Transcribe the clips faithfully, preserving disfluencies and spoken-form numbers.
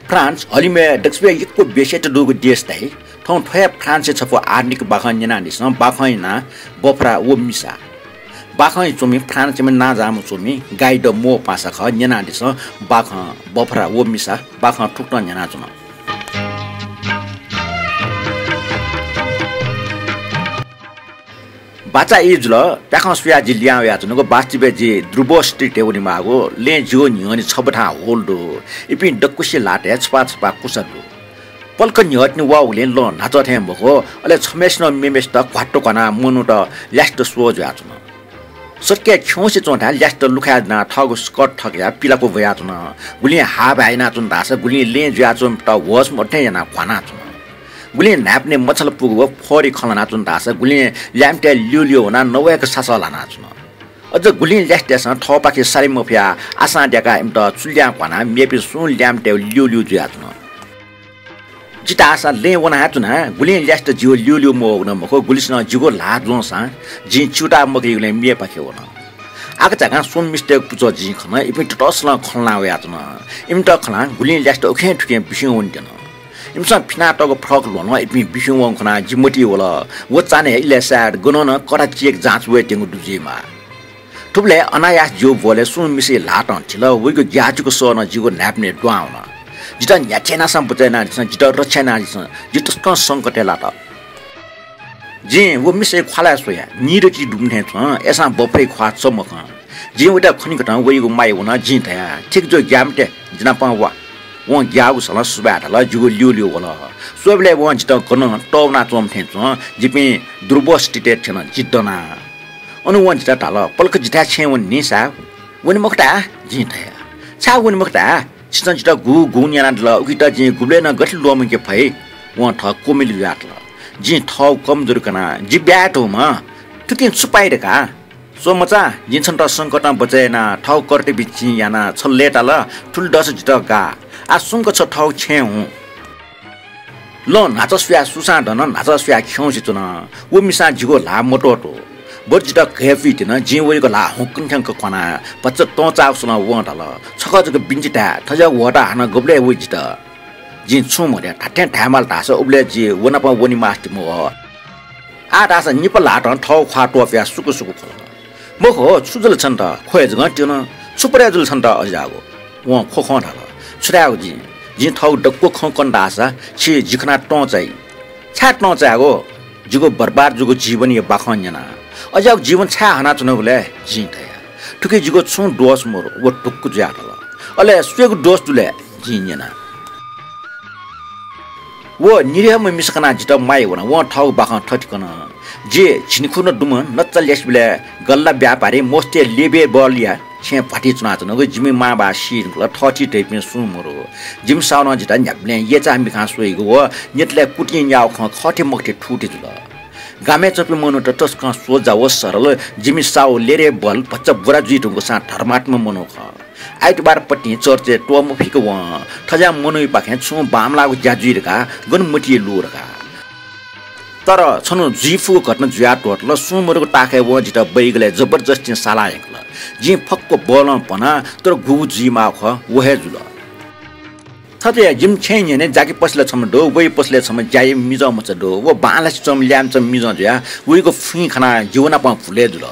फ्रान्स हलिमय् दक्वसिबय् यक्व बेसेत दुगु देश धाइ। थौं थ्व हे फ्रान्सय् छपु आधुनिक बाखं न्यनादिसँ, बाखं याना बफरा व मिसा। बाखं च्वमि फ्रान्सय् नांजाःम्ह च्वमि गाइड मोपासा खः, न्यनादिसँ बाखं बफरा व मिसा। बाखं थुकथं न्यनाच्वन। बाचा ई जुल, प्याखं स्वयाः जि लिहां वयाच्वनागु। वास्तवय् जि ध्रुव स्ट्रीटय् वनेमाःगु। लँय् जिगु न्ह्यःने छबथां होल दु। इपिं दक्वसिया ल्हातय् छपा छपा कुसा दु। पलख न्ह्यःने वःगुलिं लँ न्हाचः थें मखु, अले छम्हय्‌सिनं मेम्हय्‌सित घ्वात्तु घ्वानाः मनूत ल्यासेत स्वः जुयाच्वन। सत्कय् खिउँसे च्वंथाय् ल्यासेत लुखाय् दनाः थःगु स्कर्ट थकयाः पिलाक्व ब्वयाच्वन। गुलिं हाःभाः यानाच्वन धाःसा गुलिं लँय् जुयाच्वंपिन्त होश मदु थें यानाः घ्वानाच्वन। गुलिं न्हाय्‌पनय् मछालापुगु व फोहोरी खँ ल्हानाच्वन धाःसा गुलिं ल्याय्‌म्हतय् ल्यूल्यू वनाः नवय्‌क सासः ल्हानाच्वन। अझ गुलिं ल्यासेतय्‌सं थःपाखे साले मफयाः आशां द्याकाः इमित चुल्यां घ्वानाः मेपिं सुं ल्याय्‌म्हतय् ल्यूल्यू जुयाच्वन। जि धाःसा लँय् वना हे च्वना, गुलिं ल्यासेत जिगु ल्यूल्यू मवःगु नं मखु, गुलिसिनं जिगु ल्हाः ज्वंसां जिं च्यूताः मकयागुलिं मेपाखे वन। आकाझाकां स्वम्ह मिस्तय्‌गु पुचः जिं खन, इपिं ततःसलं खँ ल्हानाः वयाच्वन। इमित खनाः गुलिं ल्यासेत उखें थुखें बिस्युं वनेत्यन। इमिसं फिनातःगु फ्रक ल्ह्वलं इपिं बिस्युं वंगु खनाः जि मतिइ वल। व चान्हय् इलय् सायद गनं नं कडाचेक जाँच वयेत्यंगु दु जुइमाः। थुबलय् अनायास जिगु ब्वलय् सुं मिसाया ल्हातं थिल। वइगु ग्याःचिकु सः नं जिगु न्हाय्‌पनय् दुहां वन। जितः न्ह्याथे यानाः बचय् यानादिसँ, जितः रक्षा यानादिसँ, जि तसकं संकटय् लात। जिं व मिसाया ख्वालय् स्वया, निदँकि दुम्ह थें च्वं, अय्‌सां बफराया ख्वाः चमकं। जिं वयात खनीकथं वइगु माया वन। जिं धया, "ठीक जू, ग्याये मते, जि नाप वा।" वं ग्याःगु सलं सुभाय् धाल, जिगु ल्यूल्यू वल। स्वयेबलय् वं जितः गनं तःवनाच्वंम्ह थें च्वं, जिपिं ध्रुव स्ट्रीटय् थ्यन, जि दना। अन वं जितः धाल, "पलख जिथाय् छेँय् वने नि साय्।" "वने मखुत।" जिं धया। "छाय् वने मखुत? छिसं जितः गुगु गुण यानादिल, उकियात जिं गुबलय् नं गथे ल्वःमंके फइ?" वं थः क्वमिलु जुयाः धाल। जिं थःगु कमजोरी कनाः, "जि ब्याहा धुंम्ह, थुकिं छु पाइ धकाः?" "स्वमचा, जिं छन्त संकटं बचय् यानाः थःगु कर्तव्य चिं यानाः छ लय्‌ताल, थुलि दःसा जितः गाः। आः सुंक छ थःगु छेँय् हुँ।" लँ न्हाचः स्वयाः सुसां दन, न्हाचः स्वयाः खिउँसे च्वन। व मिसां जिगु ल्हाः मत्वःतू, बरु जितः घय्पुइ त्यन। जिं वइगु ल्हाः हुंकन थ्यंक क्वनाः भचा तं चाःगु सलं वं धाल, "छकः जक बिन्ति धाये, थज्याःगु ह्वःताः हानं गबलय् वइ जितः?" जिं छुं मधया। धात्थें धायेमाल धाःसा उबलय् जि व नाप वने मास्ति मवः। आः धाःसा निपा ल्हातं थःगु ख्वाः त्वपुयाः सुकु सुकु ख्वल। "मखु, छु जुल छन्त? ख्वय् जकं त्यन। छु परे जुल छन्त अज्याःगु?" वं ख्वख्वं धाल, "छु धायेगु जिं? जिं थःगु दक्व खँ कन धाःसा छि जि खनाः तं चाइ।" "छाय् तं चायेगु? जिगु बर्बाद जूगु जीवनया बाखं न्यनाः अज्याःगु जीवन छाय् हनाच्वनागु लय्?" जिं धया। "थुकी जिगु छुं दोष मरु।" व ढुक्क जुयाः धाल। "अले सुयागु दोष दु लय्?" जिं न्यना। व निरीहम्ह मिसा खनाः जितः माया वन। वं थःगु बाखं थथे कन, "जि झिंखुदँ दुम्ह नच्चा ल्यासेबलय् गल्ला व्यापारी मोस्ते लेबेबलया छेँय् भ्वातिं च्वनाच्वनागु। जिमि मांबाः सी धुंकल, थःथी धइपिं सुं मरु। जिमि साहुनं जितः न्ह्याबलें यचाः मिखां स्वइगु व न्यतलय् कुतिं न्याःगु खँ खःथी मखुथी थूथी जुल। गामय् च्वंपिं मनूत तसकं सोझा व सरल। जिमि साहु लेबेबल भचा बुरा जुइ धुंकूसां धर्मात्मा मनू खः। आइतबार पतिं चर्चय् त्वःमफिक वं। थज्याःम्ह मनूयापाखें छुं बांमलाःगु ज्या जुइ धकाः गन मतिइ लू धकाः। तर छन्हु जुइफुगु घटना जुयाः त्वःतल। सुं मदुगु ताःखाय् वं जितः बैगलय् जबरजस्तिं साला यंकल। जिं फक्व बलं पना, तर गुगु जुइमाःगु खः, व हे जुल।" थथे जिमि छेँय् न्ह्यःने जाकि पसलय् छम्ह दु, वइ पसलय् छम्ह ज्यायाम्ह मिजंमचा दु। व बांलासे च्वंम्ह ल्याय्म्हचा मिजं जुयाः वइगु फुइँ खनाः जि व नाप भुलय् जुल।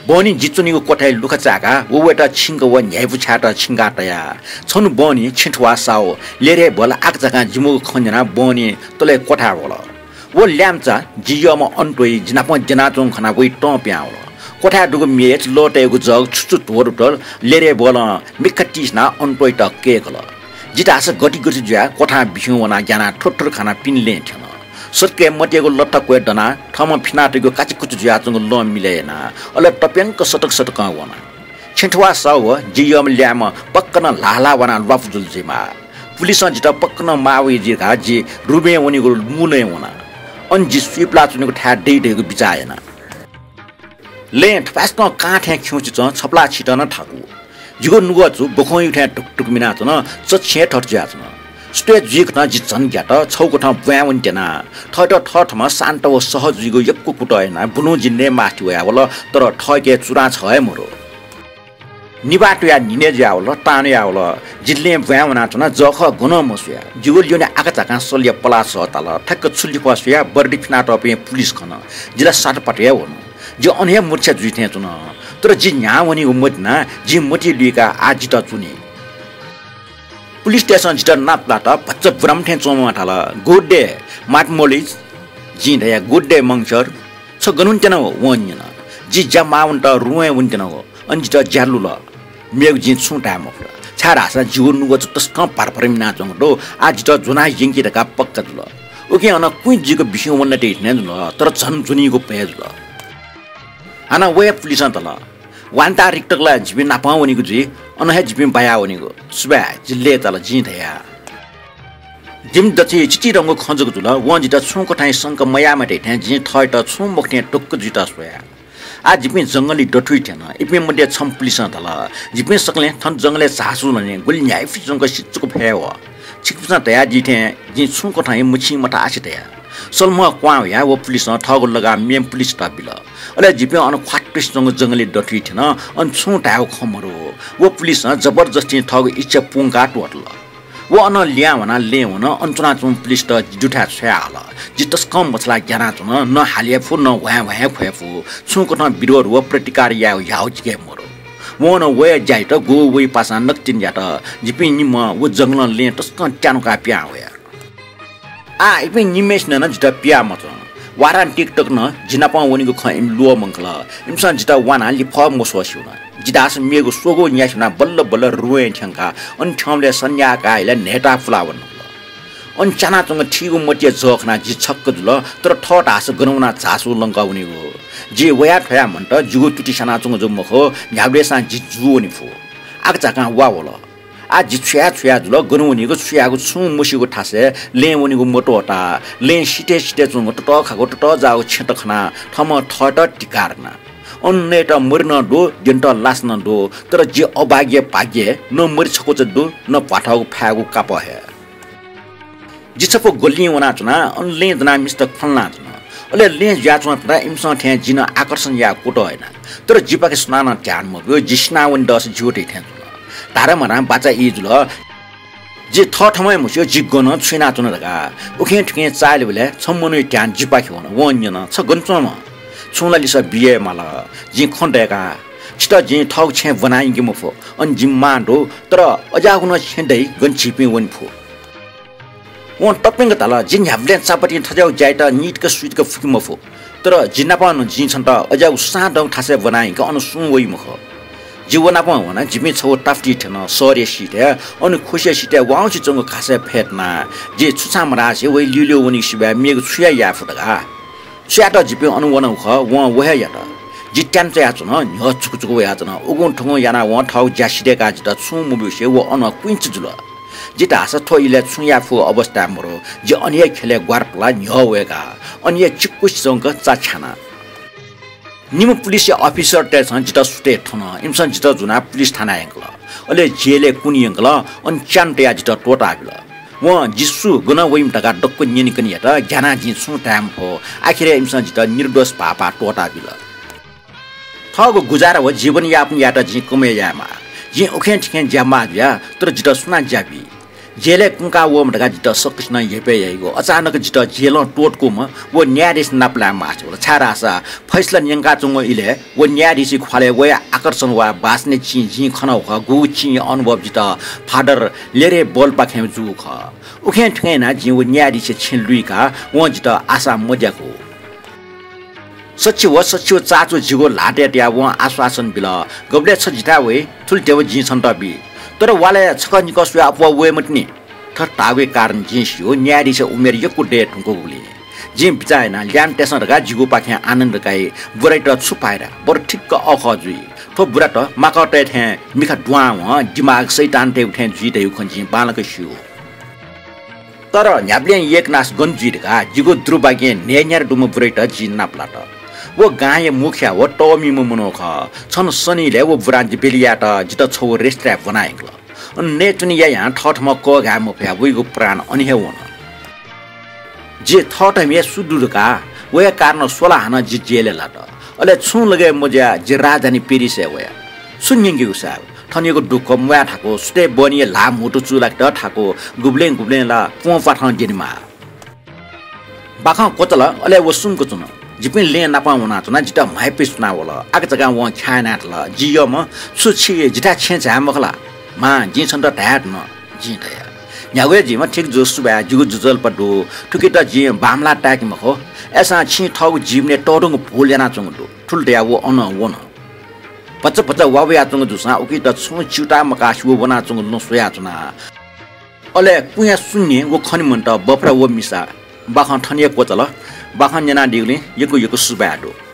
बहनी जि च्वनीगु क्वथाय् लुखा चाय्काः व वयात छिंक व न्ह्याइपु छाय्‌त छिंकाः तया। छन्हु बहनी छिंथ्वाः साहु लेबेबल आकाझाकां जिमिगु खँ न्यनाः बहनी तले क्वथाय् वल। व ल्याय्म्हचा जि यःम्ह अन्तोइ जि नाप द्यनाच्वंगु खनाः वइ तं पिहां वल। क्वथाय् दुगु मेज, लः तयेगु जग, छुं छुं धोधुतल लेबेबलं मिखा तिसिनाः अन्तोइत कय्कल। जि धाःसा गति गति जुयाः क्वथां बिस्युं वनाः ग्यानाः थ्वथ्वर खानाः पिने लँय् थ्यन। सत्कय् मतियागु लत्ता क्वय् दनाः थःम्हं फिनातःगु काचिकुचि जुयाच्वंगु लँ मिलय् यानाः अले तप्यंक सतक सतकं वना। छिंथ्वाः साहु व जि यःम्ह ल्याय्म्ह पक्क नं ल्हाः ल्हाः वनाः ल्वापु जुल जुइमाः। पुलिसं जितः पक्क नं माः वइ जुइ धकाः जि रुबें वनीगु मूलँय् वना। अन जि सुइपलाः च्वनीगु थाय् दइ धइगु बिचाः याना। लँय् थपाय्सकं कां थें खिउँसे च्वं, छपलाः छितः नं थाकु। जिगु नुगःचु बखंयु थें ढुकढुक मिनाच्वन, चच्छि हे थथे जुयाच्वन। सुथय् जुइकथं जि झन ग्यात, छगू कथं ब्वाँय् वने त्यना। थःत थःथम्हं शान्त व सहज जुइगु यक्व कुतः यानाः बुलुं जि नये मास्ति वयावल, तर थःके चुरां छगः हे मरु। निभाः तुयाः न्हिनय् जुयावल, तांन्वयावल। जि लँय् ब्वाँय् वनाच्वना, जःखः गनं मस्वया। जिगु ल्यूने आकाझाकां सलया पलाः सः ताल। ठ्याक्क छु लिफः स्वयाः बरडी फिनातःपिं पुलिस खन। जि ला सातपात हे वन। जि अन हे मूर्छा जुइ थें च्वन। तर जि न्ह्याः वनीगु मदिनाः जिं मतिइ लुइकाः आः जितः ज्वनी। पुलिसतय्सं जितः नाप लात, भचा बुराम्ह थें च्वंम्हं धाल, "Good day, मार्टिन मोलिस।" जिं धया, "Good day, मङसर।" "छ गन वनेत्यनागु?" वं न्यन। "जि ज्या माः वनेत रुवँय् वनेत्यनागु, अन जितः ज्या लुल।" मेगु जिं छुं धाये मफुत, छाय्धाःसा जिगु नुगः छु तसकं भारभार मिनाच्वंगु दु। आः जितः ज्वनाः यंकी धकाः पक्का जुल। उकिं अन कुइँ जुइक बिस्युं वनेत्यनागु थें जुल, तर झन ज्वनीगु भय जुल। हानं व हे पुलिसं धाल, "वान्ता रिक्तक ला जिपिं नापं वनीगु जुइ, अन हे जिपिं बायाः वनीगु।" "सुभाय्, जि लय्ताल," जिं धया। जिमि दथुइ चिचिधंगु खँ जक जुल। वं जितः छुं कथंया संका मयायेमाःथें जिं थःत छुं मखुथें ढुक्क जुइत स्वया। आः जिपिं जंगलय् दथुइ थ्यन। इपिं मध्ये छम्ह पुलिसं धाल, "जिपिं सकलें थन जंगलय् झासु लने, गुलि न्ह्याइपुसे च्वंक सिचुक फय् वः।" छिकपिन्सं धयादी थें जिं छुं कथं हे मछिं मथासे धया। सलम्हं क्वहां वयाः व पुलिसं थःगु लगाम मेम्ह पुलिसयात बिल। अले जिपिं अन ख्वातुसे च्वंगु जंगलय् दथुइ थ्यन। अन छुं धायेगु खँ मदु। व पुलिसं जबरजस्तिं थःगु इच्छा पूवंकाः त्वःतल। व अनं लिहां वनाः लँय् वन। अन च्वनाच्वंम्ह पुलिसयात जि दुथाय् छ्वयाहल। जि तसकं मछालाः ग्यानाच्वन। न हाले फु, न ह्वाँय् ह्वाँय् ख्वये फु। छुं कथं विरोध व प्रतिकार यायेगु ह्याउ जिके मदु। वं नं वया ज्यायात गुगु वइ पासां नकतिनि यात। जिपिं निम्हं व जंगलं लँय् तसकं त्यानुकाः पिहां वया। आः इपिं निम्हय्सिनं नं जितः पिहां मच्वन। वारां तिक तक नं जि नापं वनीगु खँ इमिसं ल्वःमंकल। इमिसं जितः वानाः लिफः मस्वःसे वन। जि धाःसा मेगु स्वगू न्यासे वनाः बल्ल बल्ल रुवँय् थ्यंकाः अन थ्यंबलय् सन्ध्या काः इलय् न्हय्ताः पुलाः वनेगु। अन च्यानाच्वंगु थीगु मतिया जः खनाः जि छक्क जुल, तर थः धाःसा गन वनाः झासु लंका वनीगु। जि वया थ्वया मन्त, जिगु तुति स्यानाच्वंगु जक मखु, न्ह्याबलेंसां जि जू वने फु। आकाझाकां वा वल। आः जि छु याये छु याये जुल, गन वनीगु छु यायेगु छुं मस्यूगु थासय् लँय् वनीगु मत्वःताः लँय् सिथय् सिथय् च्वंगु ततःखागु ततःजाःगु छेँत खनाः थःम्हं थःत धिक्कार याना। अन नयेत मरि नं दु, द्यनेत लासा नं दु, तर जि अभाग्य भाग्य, न मरि छकुचा दु, न भ्वाथःगु फायेगु कापः हे। जि छपु गल्लिं वनाच्वना, अन लँय् दनाः मिस्त ख्वनाच्वन। अले लँय् जुयाच्वंपिन्त इमिसं थें जि नं आकर्षण यायेगु कुतः याना। तर जिपाखे सुनानं ध्यान मबिल, जि सिनावने दःसा ज्यू धइ थें च्वन। धारम्हरां बाचा ई जुल। जि थःथम्हं हे मस्यू, जि गन छु यानाच्वना धकाः। उखें थुखें चाःहिलेबलय् छम्ह मनूया ध्यान जिपाखे वन। वं न्यन, "छ गन च्वंम्ह?" छुं ला लिसः बिये हे माल। जिं खँ दय्काः, "छितः जिं थःगु छेँय् ब्वना यंके मफु। अन जिमि मां दु, तर अज्याःगु नं छेँ दइ, गन झीपिं वने फु।" वं तप्यंक धाल, "जि न्ह्याबलें चापातिं थज्याःगु ज्यायात नीतिक सुइतक फुके मफु। तर जि नाप नं जिं छन्त अज्याःगु सां दंगु थासय् ब्वना यंके, अन सुं वइ मखु।" जि व नाप वनाः जिपिं छगू तापाति थ्यन, शहरया सिथय्। अन खुसिया सिथय् वाउँसे च्वंगु घासय् फय् तनाः जि छुं छां मधासे वइ ल्यूल्यू वनीगु सिबय् मेगु छु याये याये फु धकाः। छु यायेत जिपिं अन वनागु खः, वं व हे यात। जि त्याने च्वयाच्वन, न्ह्यः छुकुछुकु वयाच्वन। उगुं थुगुं यानाः वं थःगु ज्या सिधय्काः जितः छुं मब्यूसे व अनं क्विंच जुल। जि धाःसा थ्व इलय् छुं याये फुगु अवस्थाय् मरु। जि अन हे ख्यलय् ग्वारापुलाः न्ह्यः वय्काः अन हे चिक्कुसे च्वंक चा छ्याना। निम्ह पुलिसया अफिसरतय्सं जितः सुथय् थन। इमिसं जितः ज्वनाः पुलिस थानाय् यंकल। अले जेलय् कुने यंकल। अन च्यान्हु तयाः जितः त्वःताबिल। वं जि सु, गन वइम्ह धकाः दक्व न्यनेकने यात। ग्यानाः जिं छुं धाये मफु। आखिरय् इमिसं जितः निर्दोष भाःपाः त्वःताबिल। थःगु गुजारा व जीवनयापन यायेत जिं कमय् यायेमाः। जिं उखें थिखें ज्या माः जुया, तर जितः सुनां ज्या बी? जेलय् कुंका वःम्ह धकाः जितः सकसिनं हेपय् याइगु। अचानक जितः जेलं त्वःतकूम्ह व न्यायाधीश नापलाये मास्ति वल, छाय्धाःसा फैसला न्यंकाच्वंगु इलय् व न्यायाधीशया ख्वालय् वया आकर्षण वा बासने चिं जिं खनागु खः। गुगु चिंया अनुभव जितः फादर लेरे बलपाखें जूगु खः। उखें थुखें यानाः जिं व न्यायाधीशया छेँ लुइकाः वं जितः आशा मद्याकू। सच्छि व, सच्छि व चाचु जिगु ल्हातय् तयाः वं आश्वासन बिल, गबलय् छ जिथाय् वइ, थुलि ध्यबा जिं छन्त बी। तर वालय् छकः निकः स्वयाः अप्वः वये मतिनि। थथे धाःगुया कारण जिं स्यू, न्यायाधीशया उमेर यक्व दये धुंकूगुलिं। जिं बिचाः याना ल्याय्म्ह तयेसं धकाः जिगुपाखें आनन्द काइ। बुराइत छु फाइदा, बरु ठिक्क अःखः जुइ। थ्व बुराइत माकःतय् थें मिखा दुहां वं दिमाग शैतानतय्गु थें जुइ धइगु खँ जिं बांलाक स्यू। तर न्ह्याबलें यय्कनास गन जुइ धकाः जिगु दुर्भाग्यं न्हय्न्यादँ दुम्ह बुराइत जिं नापलात। व गांया मुखिया व तःमिम्ह मनू खः। छन्हु सनिलय् व बुरां जि ब्यलि यायेत जितः छगू रेस्त्राय् ब्वना यंकल। अन नयेत्वने यायां थःथम्हं कःघाये मफयाः वइगु प्राण अन हे वन। जि थःथम्हं हे सु दु धकाः वया कारणं स्वला हानं जि जेलय् लात। अले छुं लगय् मजुयाः जि राजधानी पेरिसय् वया। छु न्यंकेगु साहेब? थनयागु दुःख म्वाये थाकु, सुथय् बहनीया ल्हाः म्हुतु चूलाकेत थाकु, गुबलें गुबलें ला प्वंपाथं द्यनेमाः। बाखं क्वचाल, अले व सुम्क च्वन। जिपिं लँय् नापं वनाच्वना, जितः म्हाइपिं सुनावल। आकाझाकां वं ख्याः यानातल, जि यःम्ह, छु छि जिथाय् छेँय् झाये मखु ला? मां, जिं छन्त धाये धुन, जिं धया। न्ह्यागु हे जिम्ह, ठीक जू, सुभाय्, जिगु जुजलपा दु। थुकित जिं बांमलाः ताय्के मखु। अय्‌सां छिं थःगु जीवनय् तःधंगु भूल यानाच्वंगु दु। थुलि धयाः व अनं वन। भचा भचा वा वयाच्वंगु जूसां उकित छुं च्यूताः मकासे व वनाच्वंगु लँ स्वयाच्वना। अले कुँया सुन्ने व खनेमन्त बफरा व मिसा। बाखं थन हे क्वचाल। बाखं न्यनादीगुलिं यक्व यक्व सुभाय् दु।